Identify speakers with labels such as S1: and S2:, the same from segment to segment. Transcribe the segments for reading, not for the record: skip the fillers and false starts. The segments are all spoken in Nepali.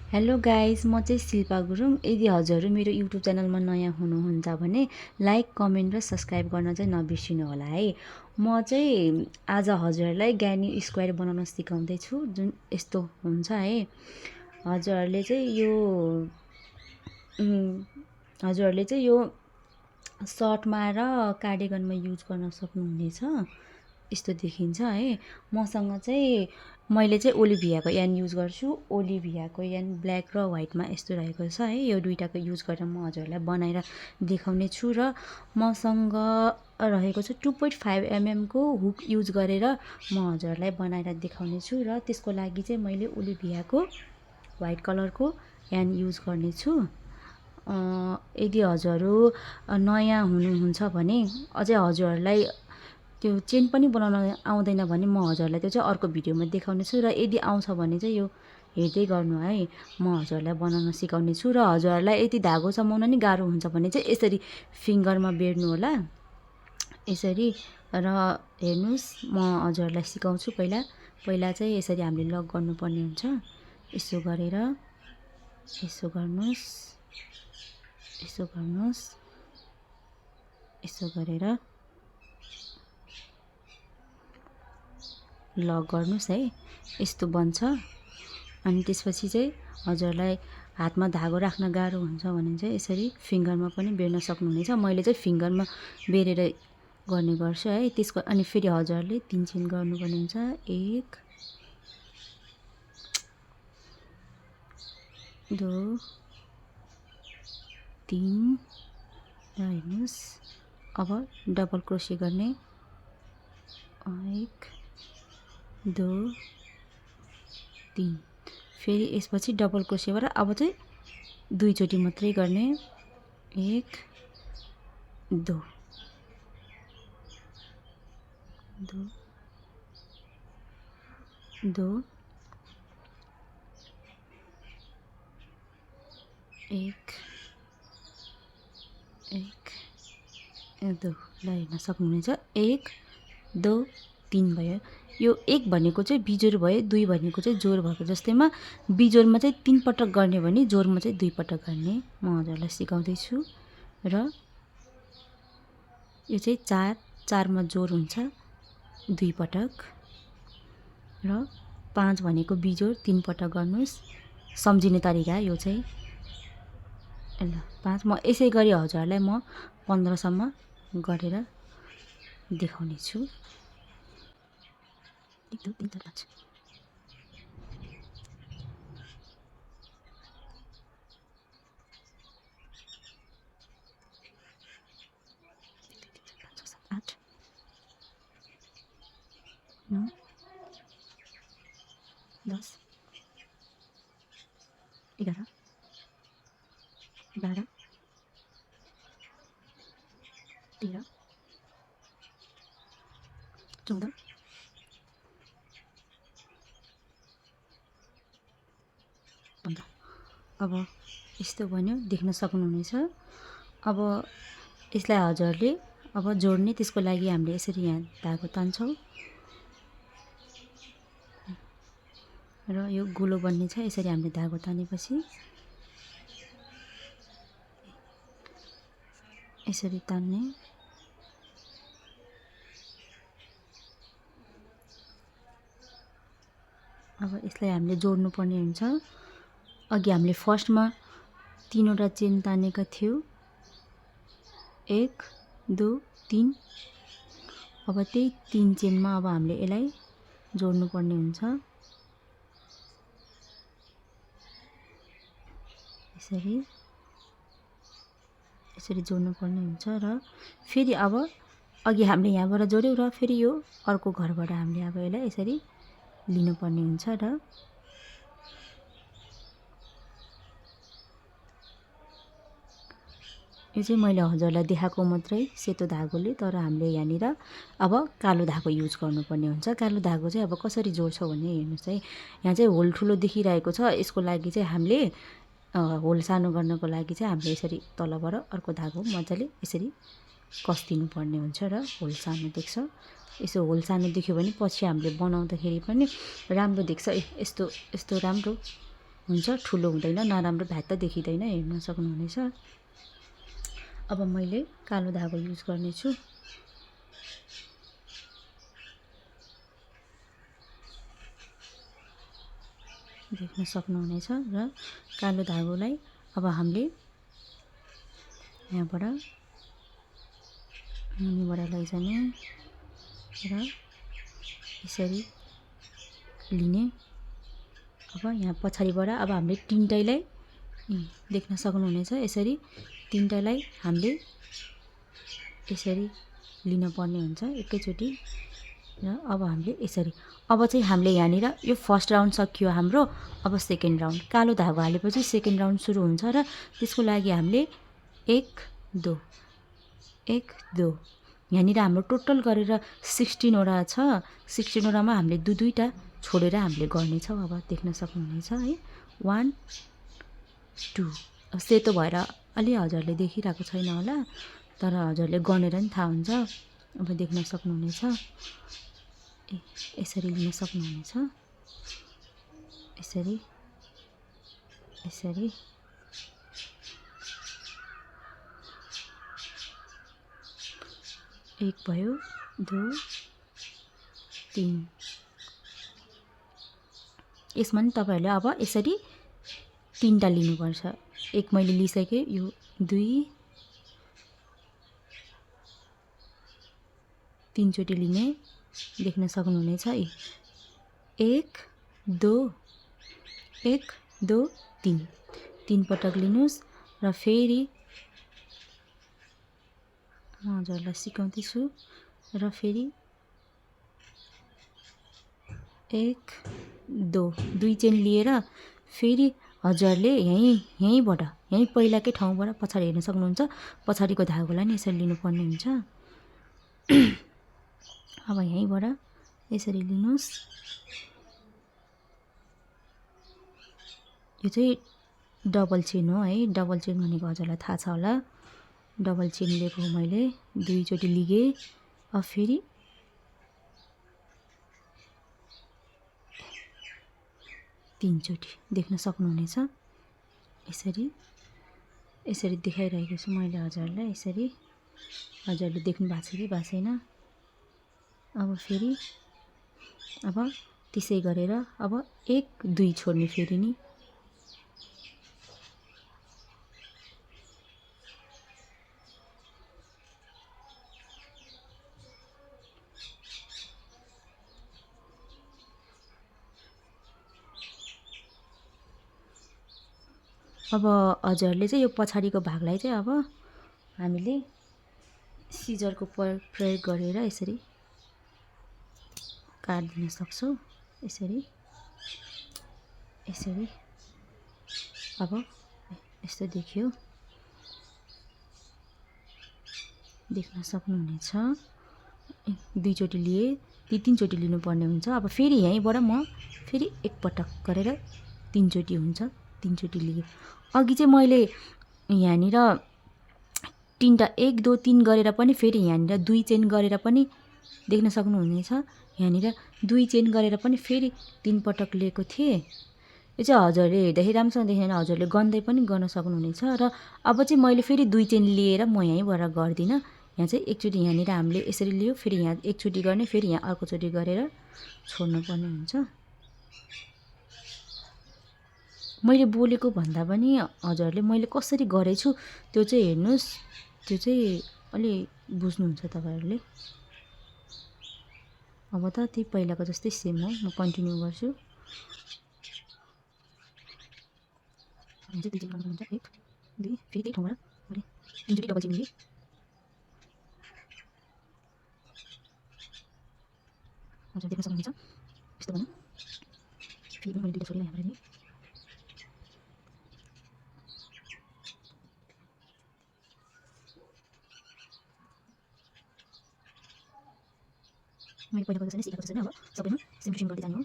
S1: हेलो गाइस, म चाहिँ शिल्पा गुरुङ। यदि हजुरहरू मेरो युट्युब च्यानलमा नयाँ हुनुहुन्छ भने लाइक, कमेन्ट र सब्सक्राइब गर्न चाहिँ नबिर्सिनु होला है। म चाहिँ आज हजुरहरूलाई ज्ञानी स्क्वायर बनाउन सिकाउँदैछु, जुन यस्तो हुन्छ है। हजुरहरूले चाहिँ यो सर्टमा र कार्डिगनमा युज गर्न सक्नुहुनेछ। यस्तो देखिन्छ है। मसँग चाहिँ मैले चाहिँ ओलिभियाको यान युज गर्छु। ओलिभियाको यान ब्ल्याक र व्हाइटमा यस्तो रहेको छ है। यो दुइटाको युज गरेर म हजुरहरूलाई बनाएर देखाउने छु र मसँग रहेको छ 2.5 mm को हुक युज गरेर म हजुरहरूलाई बनाएर देखाउने छु र त्यसको लागि चाहिँ मैले ओलिभियाको व्हाइट कलरको यान युज गर्नेछु। यदि हजुरहरू नयाँ हुनुहुन्छ भने अझै हजुरहरूलाई त्यो चेन पनि बनाउन आउँदैन भने म हजुरहरूलाई त्यो चाहिँ अर्को भिडियोमा देखाउने छु र यदि आउँछ भने चाहिँ यो हेर्दै गर्नु है। म हजुरहरूलाई बनाउन सिकाउने छु र हजुरहरूलाई यदि धागो समाउन नि गाह्रो हुन्छ भने चाहिँ यसरी फिङ्गरमा बेर्नु होला, यसरी। र हेर्नुहोस्, म हजुरहरूलाई सिकाउँछु। पहिला चाहिँ यसरी हामीले लक गर्नुपर्ने हुन्छ। यसो गरेर यसो गर्नुहोस्, यसो गर्नुहोस्, यसो गरेर लक गर्नुहोस् है। यस्तो बन्छ। अनि त्यसपछि चाहिँ हजुरलाई हातमा धागो राख्न गाह्रो हुन्छ भने चाहिँ यसरी फिङ्गरमा पनि बेर्न सक्नुहुनेछ। मैले चाहिँ फिङ्गरमा बेरेर गर्ने गर्छु है। त्यसको अनि फेरि हजुरहरूले 3 चेन गर्नुपर्ने हुन्छ। 1 2 3 र हेर्नुहोस्, अब डबल क्रोसिया गर्ने। 1 2 3। फेरि यसपछि डबल क्रोसिया गरेर अब चाहिँ 2 चोटि मात्रै गर्ने। 1 2 2 2 1 1 2। ल हेर्न सक्नुहुनेछ। 1 2 3 भयो। यो 1 भनेको चाहिँ बिजोर भयो, 2 भनेको चाहिँ जोर भएको जस्तैमा बिजोरमा चाहिँ 3 पटक गर्ने भने जोरमा चाहिँ 2 पटक गर्ने म हजुरलाई सिकाउँदैछु। र यो चाहिँ 4मा जोर हुन्छ 2 पटक, र 5 भनेको बिजोर 3 पटक गर्नुहोस्। सम्झिने तरिका यो चाहिँ। ल 5 म यसै गरी हजुरहरूलाई म 15 सम्म गरेर देखाउने छु। 1 2 3 4 5। आठ 9 10 11 12 13 14 15। अब यस्तो बन्यो, देख्न सक्नुहुनेछ। अब यसलाई हजुरले अब जोड्ने, त्यसको लागि हामीले यसरी यहाँ धागो तान्छौँ र यो गोलो बन्ने छ। यसरी हामीले धागो तानेपछि यसरी तान्ने। अब यसलाई हामीले जोड्नुपर्ने हुन्छ। अघि हामीले फर्स्टमा 3वटा चेन तानेका थियौँ, 1 2 3। अब त्यही 3 चेनमा अब हामीले यसलाई जोड्नुपर्ने हुन्छ। यसरी जोड्नुपर्ने हुन्छ। र फेरि अब अघि हामीले यहाँबाट जोड्यौँ र फेरि यो अर्को घरबाट हामीले अब यसलाई यसरी लिनुपर्ने हुन्छ। र यो चाहिँ मैले हजुरलाई देखाएको मात्रै सेतो धागोले, तर हामीले यहाँनिर अब कालो धागो युज गर्नुपर्ने हुन्छ। कालो धागो चाहिँ अब कसरी जोड्छौँ भने हेर्नुहोस् है। यहाँ चाहिँ होल ठुलो देखिरहेको छ। यसको लागि चाहिँ हामीले होल सानो गर्नको लागि चाहिँ हामीले यसरी तलबाट अर्को धागो मजाले यसरी कस्दिनु पर्ने हुन्छ र होल सानो देख्छ। यसो होल सानो देख्यो भने पछि हामीले बनाउँदाखेरि पनि राम्रो देख्छ। यस्तो राम्रो हुन्छ, ठुलो हुँदैन, नराम्रो भ्यात्त देखिँदैन, हेर्न सक्नुहुनेछ। अब मैले कालो धागो युज गर्नेछु। देख्न सक्नुहुनेछ र कालो धागोलाई अब हामीले यहाँबाट मुनिबाट लैजाने र यसरी लिने। अब यहाँ पछाडिबाट अब हामीले तिनटैलाई देख्न सक्नुहुनेछ, यसरी तिनटैलाई हामीले यसरी लिन पर्ने हुन्छ एकैचोटि। र अब हामीले यसरी, अब चाहिँ हामीले यहाँनिर यो फर्स्ट राउन्ड सकियो हाम्रो। अब सेकेन्ड राउन्ड, कालो धागो हालेपछि सेकेन्ड राउन्ड सुरु हुन्छ र त्यसको लागि हामीले 1 2 1 2 यहाँनिर हाम्रो टोटल गरेर 16वटा छ। 16वटामा हामीले दुईटा छोडेर हामीले गर्नेछौँ। अब देख्न सक्नुहुनेछ है, 1 2। अब सेतो भएर अलि हजुरले देखिरहेको छैन होला, तर हजुरले गनेर नि थाहा हुन्छ। अब देख्न सक्नुहुनेछ, यसरी लिन सक्नुहुनेछ, यसरी यसरी। एक भयो, 2 3। यसमा नि तपाईहरुले अब यसरी तीनटा लिनुपर्छ। एक मैले लिसके, यो 2 3 चोटी लिने, देख्न सक्नुहुनेछ है। 1 2 1 2 3 3 पटक लिनुस् र फेरि म हजुरलाई सिकाउँदैछु। र फेरि 1 2 दुई चेन लिएर फेरि हजुरले यहीँबाट, यहीँ पहिलाकै ठाउँबाट पछाडि हेर्न सक्नुहुन्छ, पछाडिको धागोलाई नि यसरी लिनुपर्ने हुन्छ। अब यहीँबाट यसरी लिनुस्। यो चाहिँ डबल चेन हो है, डबल चेन भनेको हजुरलाई थाहा छ होला। डबल चेन लिएको मैले दुईचोटि लिएँ। अब फेरि तीनचोटि देख्न सक्नुहुनेछ। यसरी यसरी देखाइरहेको छु मैले हजुरलाई, यसरी। हजुरले देख्नु भएको छ कि भएको छैन। अब फेरि अब त्यसै गरेर अब 1 2 छोड्ने फेरि नि। अब हजुरले चाहिँ यो पछाडिको भागलाई चाहिँ अब हामीले सिजरको प्रयोग गरेर यसरी काट्दिन सक्छौँ। यसरी यसरी। अब यस्तो देखियो, देख्न सक्नुहुनेछ। दुईचोटि लिए, तीनचोटि लिनुपर्ने हुन्छ। अब फेरि यहीँबाट म फेरि एकपटक गरेर तीनचोटि हुन्छ, तीनचोटि लिए। अघि चाहिँ मैले यहाँनिर तीनटा 1 2 3 गरेर पनि फेरि यहाँनिर 2 चेन गरेर पनि देख्न सक्नुहुनेछ। यहाँनिर 2 चेन गरेर पनि फेरि 3 पटक लिएको थिएँ। यो चाहिँ हजुरले हेर्दाखेरि राम्रोसँग देखेन, हजुरले गन्दै पनि गर्न सक्नुहुनेछ। र अब चाहिँ मैले फेरि 2 चेन लिएर म यहीँबाट गर्दिनँ। यहाँ चाहिँ एकचोटि यहाँनिर हामीले यसरी लियो, फेरि यहाँ एकचोटि गर्ने, फेरि यहाँ अर्कोचोटि गरेर छोड्नुपर्ने हुन्छ। मैले बोलेको भन्दा पनि हजुरले मैले कसरी गरेछु त्यो चाहिँ हेर्नुस्, त्यो चाहिँ अलि बुझ्नुहुन्छ तपाईहरुले। अब त त्यही पहिलाको जस्तै सेम हो, म कन्टिन्यू गर्छु। हुन्छ 1 2 फेरि त्यही ठाउँबाट मैले तीनचोटि डबल चेन लिएँ। हजुर देख्न सक्नुहुन्छ, यस्तो भयो। फेरि मैले दुईटा छोडेर यहाँबाट लिएँ। मैले पहिला गरेको छैन, सिकाएको छैन। अब सबैमा सेम टु सेम गर्दै जाने हो।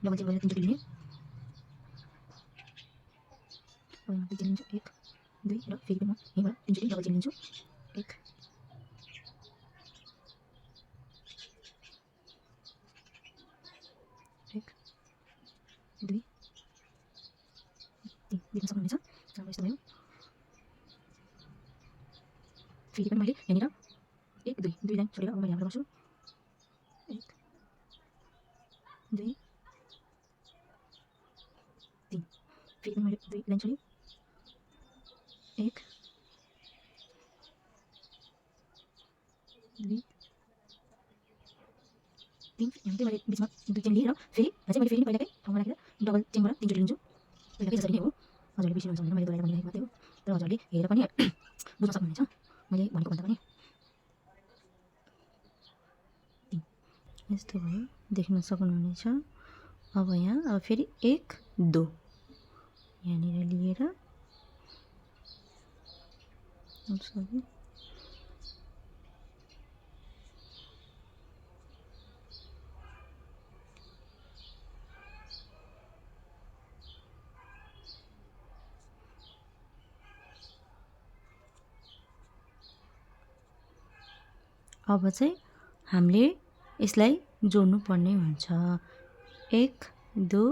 S1: डबल चेन गरेर तीनचोटि लिने। अब यहाँ दुई चेन लिन्छु, 1 2 र फेरि म यहीँबाट तीनचोटि डबल चेन लिन्छु। 1 1 2 देख्न सक्नुहुनेछ। अब यस्तो भयो। फेरि पनि मैले यहाँनिर 1 2 2 लाइन छोडेर अब मैले यहाँबाट गर्छु 1 2 3 फेरि पनि मैले 2 लाइन छोडेँ 1 2 3 यहाँ चाहिँ मैले बिचमा 2 चेन लिएर फेरि यहाँ चाहिँ मैले फेरि पहिलाकै ठाउँमा राखेर डबल चेनबाट 3 चोटि लिन्छु। पहिलाकै जसरी नै हो। हजुरले बिर्सिनुहुन्छ भनेर मैले दोहोऱ्याएर भनिरहेको मात्रै हो। तर हजुरले हेरेर पनि बुझ्न सक्नुहुनेछ मैले भनेको भन्दा पनि। यस्तो भयो देख्न सक्नुहुनेछ। अब यहाँ अब फेरि 1 2 यहाँनिर लिएर सरी अब चाहिँ हामीले यसलाई जोड्नु पर्ने हुन्छ 1 2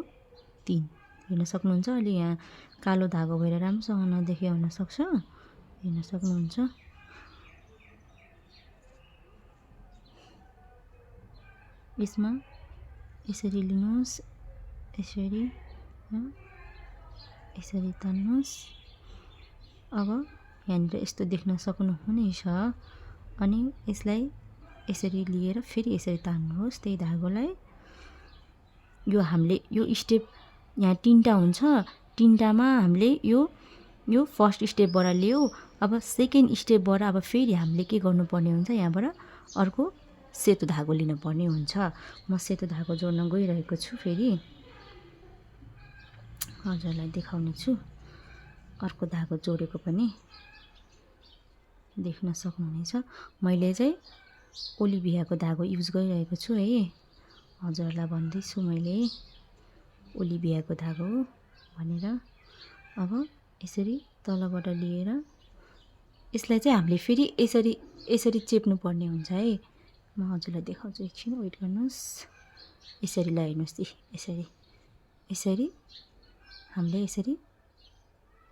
S1: 3 हेर्न सक्नुहुन्छ। अहिले यहाँ कालो धागो भएर राम्रोसँग नदेखे हुन सक्छ हेर्न सक्नुहुन्छ। यसमा यसरी लिनुहोस् यसरी यसरी तान्नुहोस्। अब यहाँनिर यस्तो देख्न सक्नुहुनेछ। अनि यसलाई यसरी लिएर फेरि यसरी तान्नुहोस् त्यही धागोलाई। यो हामीले यो स्टेप यहाँ 3टा हुन्छ। 3टामा हामीले यो फर्स्ट स्टेपबाट लियो। अब सेकेन्ड स्टेपबाट अब फेरि हामीले के गर्नुपर्ने हुन्छ यहाँबाट अर्को सेतो धागो लिनुपर्ने हुन्छ। म सेतो धागो जोड्न गइरहेको छु। फेरि हजुरलाई देखाउने छु। अर्को धागो जोडेको पनि देख्न सक्नुहुनेछ। मैले चाहिँ ओलिभियाको धागो युज गरिरहेको छु है। हजुरलाई भन्दैछु मैले ओलिभियाको धागो हो भनेर। अब यसरी तलबाट लिएर यसलाई चाहिँ हामीले फेरि यसरी चेप्नु पर्ने हुन्छ है। म हजुरलाई देखाउँछु एकछिन वेट गर्नुहोस्। यसरी ल हेर्नुहोस् यसरी हामीले यसरी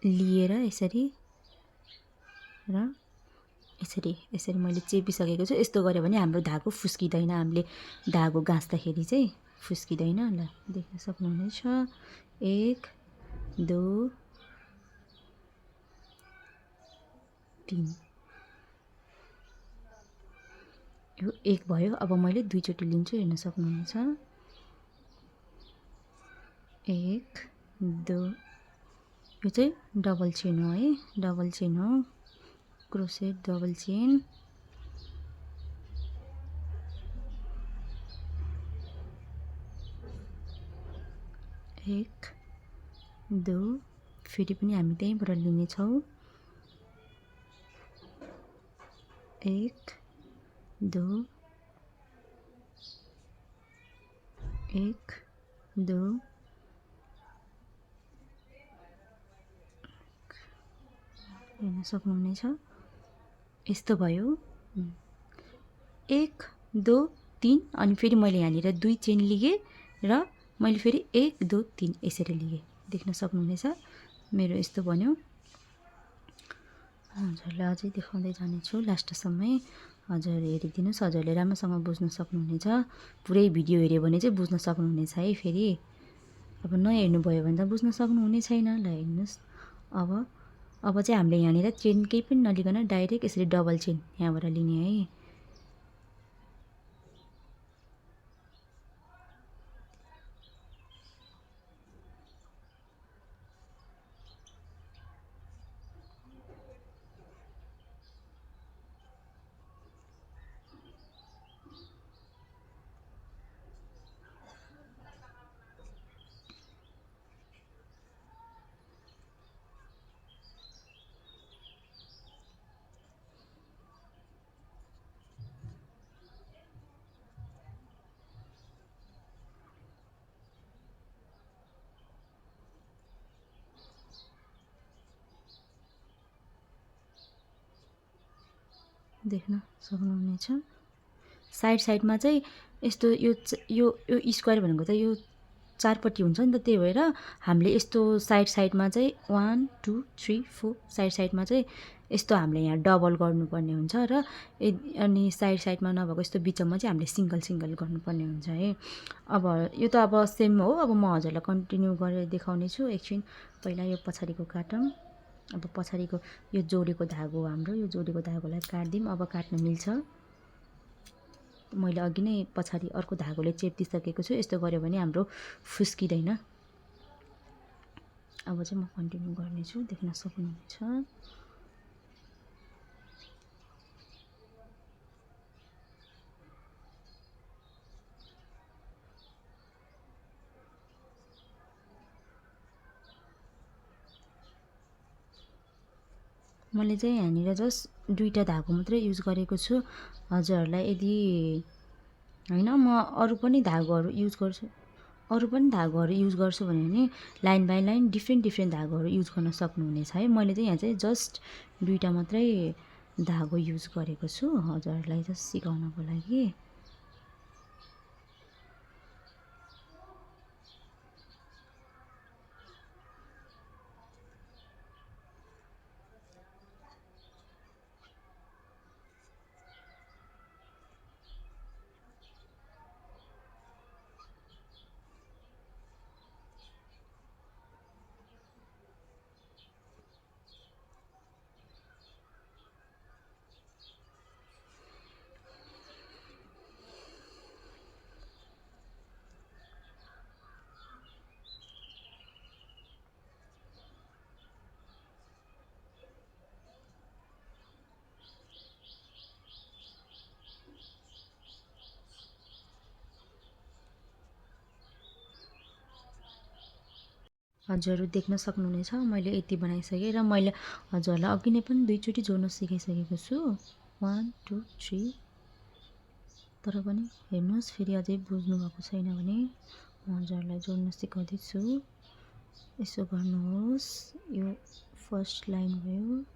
S1: लिएर यसरी र यसरी मैले चेपिसकेको छु। यस्तो गऱ्यो भने हाम्रो धागो फुस्किँदैन। हामीले धागो गाँच्दाखेरि चाहिँ फुस्किँदैन। ल देख्न सक्नुहुनेछ 1 2 3 यो 1 भयो। अब मैले 2 चोटि लिन्छु हेर्न सक्नुहुनेछ 1 2 यो चाहिँ डबल चेन हो है। डबल चेन हो क्रोसेट डबल चेन। 1 2 फेरि पनि हामी त्यहीँबाट लिनेछौँ 1 2 1 2 हेर्न सक्नुहुनेछ। यस्तो भयो 1 2 3 अनि फेरि मैले यहाँनिर 2 चेन लिएँ र मैले फेरि 1 2 3 यसरी लिएँ देख्न सक्नुहुनेछ। मेरो यस्तो बन्यो। हजुरलाई अझै देखाउँदै जानेछु लास्टसम्मै। हजुर हेरिदिनुहोस्। हजुरले राम्रोसँग बुझ्न सक्नुहुनेछ। पुरै भिडियो हेऱ्यो भने चाहिँ बुझ्न सक्नुहुनेछ है। फेरि अब नहेर्नुभयो भने त बुझ्न सक्नुहुने छैन। ल हेर्नुहोस्। अब चाहिँ हामीले यहाँनिर चेन केही पनि नलिकन डाइरेक्ट यसरी डबल चेन यहाँबाट लिने है। देख्न सक्नुहुनेछ। साइडमा चाहिँ यस्तो यो स्क्वायर भनेको चाहिँ यो चारपट्टि हुन्छ नि त, त्यही भएर हामीले यस्तो साइडमा चाहिँ 1 2 3 4 साइडमा चाहिँ यस्तो हामीले यहाँ डबल गर्नुपर्ने हुन्छ र अनि साइडमा नभएको यस्तो बिचमा चाहिँ हामीले सिङ्गल गर्नुपर्ने हुन्छ है। अब यो त अब सेम हो। अब म हजुरलाई कन्टिन्यू गरेर देखाउने छु। एकछिन पहिला यो पछाडिको काटौँ। अब पछाडिको यो जोडेको धागो हाम्रो, यो जोडेको धागोलाई काट्दिउँ। अब काट्न मिल्छ। मैले अघि नै पछाडि अर्को धागोले चेप्टिसकेको छु। यस्तो गऱ्यो भने हाम्रो फुस्किँदैन। अब चाहिँ म कन्टिन्यू गर्नेछु, देख्न सक्नुहुनेछ। मैले चाहिँ यहाँनिर जस्ट 2टा धागो मात्रै युज गरेको छु। हजुरहरूलाई यदि होइन म अरू पनि धागोहरू युज गर्छु भने नि लाइन बाई लाइन डिफ्रेन्ट धागोहरू युज गर्न सक्नुहुनेछ है। मैले चाहिँ यहाँ चाहिँ जस्ट 2टा मात्रै धागो युज गरेको छु हजुरहरूलाई जस्ट सिकाउनको लागि। हजुरहरू देख्न सक्नुहुनेछ मैले यति बनाइसकेँ र मैले हजुरहरूलाई अघि नै पनि 2चोटि जोड्न सिकाइसकेको छु। 1 2 3। तर पनि हेर्नुहोस्, फेरि अझै बुझ्नुभएको छैन भने म हजुरहरूलाई जोड्न सिकाउँदैछु। यसो गर्नुहोस्। यो फर्स्ट लाइन भयो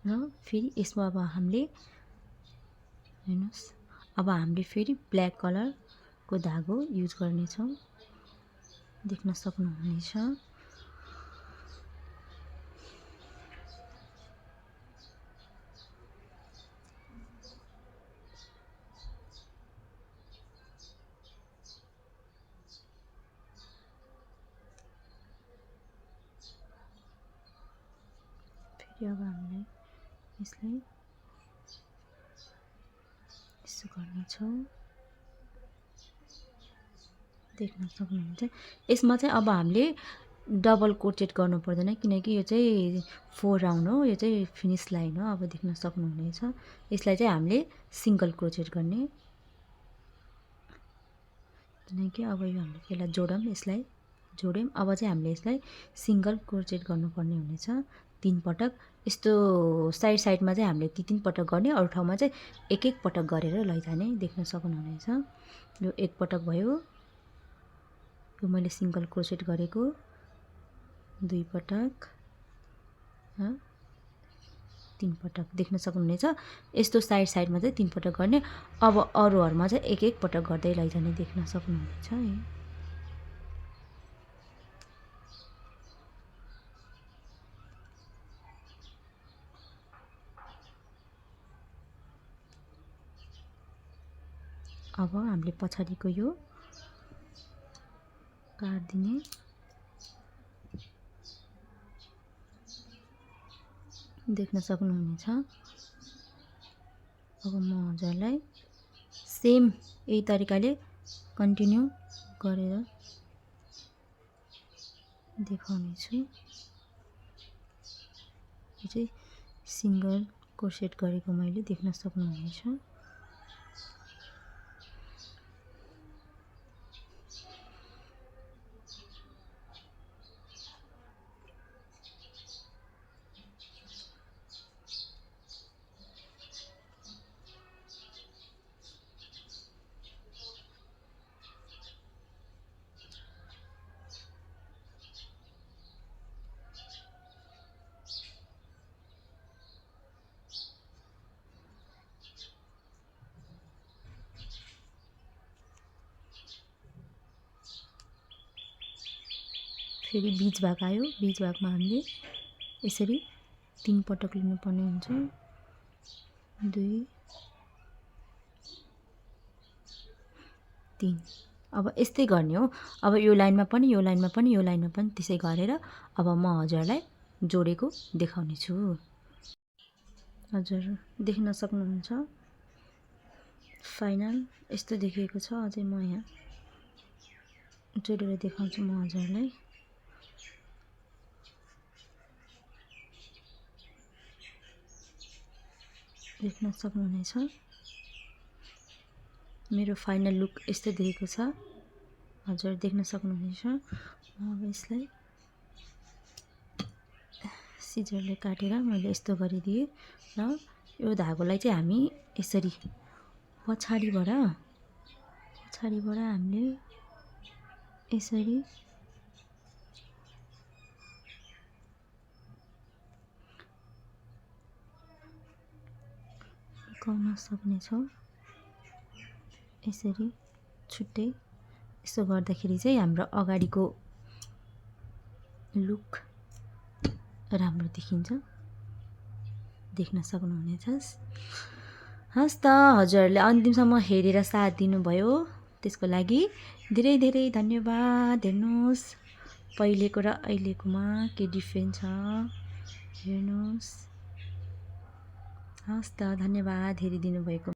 S1: र फेरि यसमा अब हामीले हेर्नुहोस्, अब हामीले फेरि ब्ल्याक कलरको धागो युज गर्नेछौँ, देख्न सक्नुहुनेछ। फेरि अब हामीले यसलाई यसो गर्नेछौँ, देख्न सक्नुहुन्छ। यसमा चाहिँ अब हामीले डबल क्रोचेट गर्नु पर्दैन किनकि यो चाहिँ 4 राउन्ड हो, यो चाहिँ फिनिस लाइन हो। अब देख्न सक्नुहुनेछ। यसलाई चाहिँ हामीले सिङ्गल क्रोचेट गर्ने, किनकि अब यो हामीले यसलाई यसलाई जोड्यौँ। अब चाहिँ हामीले यसलाई सिङ्गल क्रोचेट गर्नुपर्ने हुनेछ 3 पटक। यस्तो साइडमा चाहिँ हामीले 3 पटक गर्ने, अरू ठाउँमा चाहिँ एक पटक गरेर लैजाने, देख्न सक्नुहुनेछ। यो 1 पटक भयो। यो मैले सिङ्गल क्रोचेट गरेको 2 पटक 3 पटक, देख्न सक्नुहुनेछ। यस्तो साइडमा चाहिँ 3 पटक गर्ने। अब अरूहरूमा चाहिँ एक पटक गर्दै लैजाने, देख्न सक्नुहुनेछ है। अब हामीले पछाडिको यो काट्दिने, देख्न सक्नुहुनेछ। अब म हजुरलाई सेम यही तरिकाले कन्टिन्यू गरेर देखाउने छु। यो चाहिँ सिङ्गल क्रोचेट गरेको मैले, देख्न सक्नुहुनेछ। फेरि बीच भाग आयो, बीच भागमा हामीले यसरी 3 पटक लिनुपर्ने हुन्छ। 2 3। अब यस्तै गर्ने हो। अब यो लाइनमा पनि, यो लाइनमा पनि, यो लाइनमा पनि त्यसै गरेर अब म हजुरलाई जोडेको देखाउने छु। हजुर देख्न सक्नुहुन्छ फाइनल यस्तो देखिएको छ। अझै म यहाँ जोडेर देखाउँछु म हजुरलाई। देख्न सक्नुहुनेछ मेरो फाइनल लुक यस्तो देखेको छ। हजुर देख्न सक्नुहुनेछ। अब यसलाई सिजरले काटेर मैले यस्तो गरिदिएँ र यो धागोलाई चाहिँ हामी यसरी पछाडिबाट हामीले यसरी लुकाउन सक्नेछौँ। यसरी छुट्टै यसो गर्दाखेरि चाहिँ हाम्रो अगाडिको लुक राम्रो देखिन्छ। देख्न सक्नुहुनेछ। हस् त हजुरहरूले अन्तिमसम्म हेरेर साथ दिनुभयो त्यसको लागि धेरै धेरै धन्यवाद। हेर्नुहोस् पहिलेको र अहिलेकोमा के डिफ्रेन्ट छ हेर्नुहोस्। हस् त धन्यवाद हेरिदिनु भएको।